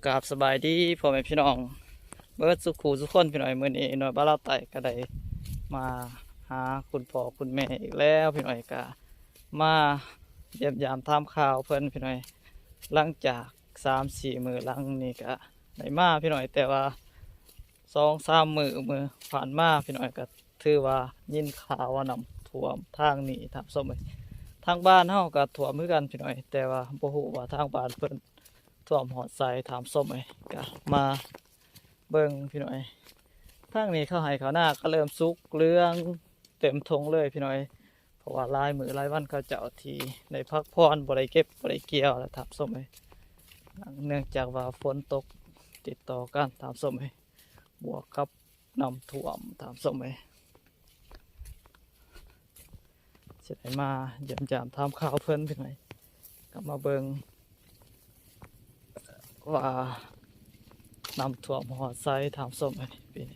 ກາບສະບາຍດີພໍ່ແມ່ພີ່ນ້ອງເບິດສູ່ຄູ່ສູ່ຄົນ ພີ່ນ້ອງ. ມື້ນີ້ນ້ອຍບ້ານລາວໃຕ້ກໍໄດ້ມາຫາຄຸນພໍ່ຄຸນແມ່ອີກແລ້ວ ພີ່ນ້ອງ. ກໍມາຢ້ຽມຢາມຖາມຂ່າວເພິ່ນ ພີ່ນ້ອງ. ຫຼັງຈາກສາມສີ່ມື້ຫຼັງນີ້ກໍໄດ້ມາ ພີ່ນ້ອງ, ແຕ່ວ່າສອງສາມມື້ ມື້ຜ່ານມາ ພີ່ນ້ອງ, ກໍຖືວ່າຍິນຂ່າວວ່ານ້ຳຖ້ວມທາງນີ້ ທ່ານຜູ້ຊົມເອີຍ. ທາງບ້ານເຮົາກໍຖ້ວມຄືກັນ ພີ່ນ້ອງ, ແຕ່ວ່າບໍ່ຮູ້ວ່າທາງບ້ານເພິ່ນ ຖ້ວມຮອດໃສ ທ່ານຜູ້ຊົມເອີຍ. ກໍມາເບິ່ງ ພີ່ນ້ອງ, ທາງນີ້ເຂົາໄຮ່ເຂົານາກໍເລີ່ມສຸກເຫຼືອງເຕັມທົ່ງເລີຍ ພີ່ນ້ອງ, ເພາະວ່າຫຼາຍມື້ຫຼາຍວັນເຂົາເຈົ້າທີ່ໄດ້ພັກຜ່ອນ ບໍ່ໄດ້ເກັບບໍ່ໄດ້ກ່ຽວແລ້ວ ທ່ານຜູ້ຊົມເອີຍ. ເນື່ອງຈາກວ່າຝົນຕົກຕິດຕໍ່ກັນ ທ່ານຜູ້ຊົມເອີຍ, ບວກກັບນ້ຳຖ້ວມ ທ່ານຜູ້ຊົມເອີຍ. ຊິໄດ້ມາຢ້ຽມຢາມຖາມຂ່າວເພິ່ນ ພີ່ນ້ອງ, ກໍມາເບິ່ງວ່ານ້ຳຖ້ວມຮອດໃສ ທ່ານຜູ້ຊົມເອີຍ. ປີນີ້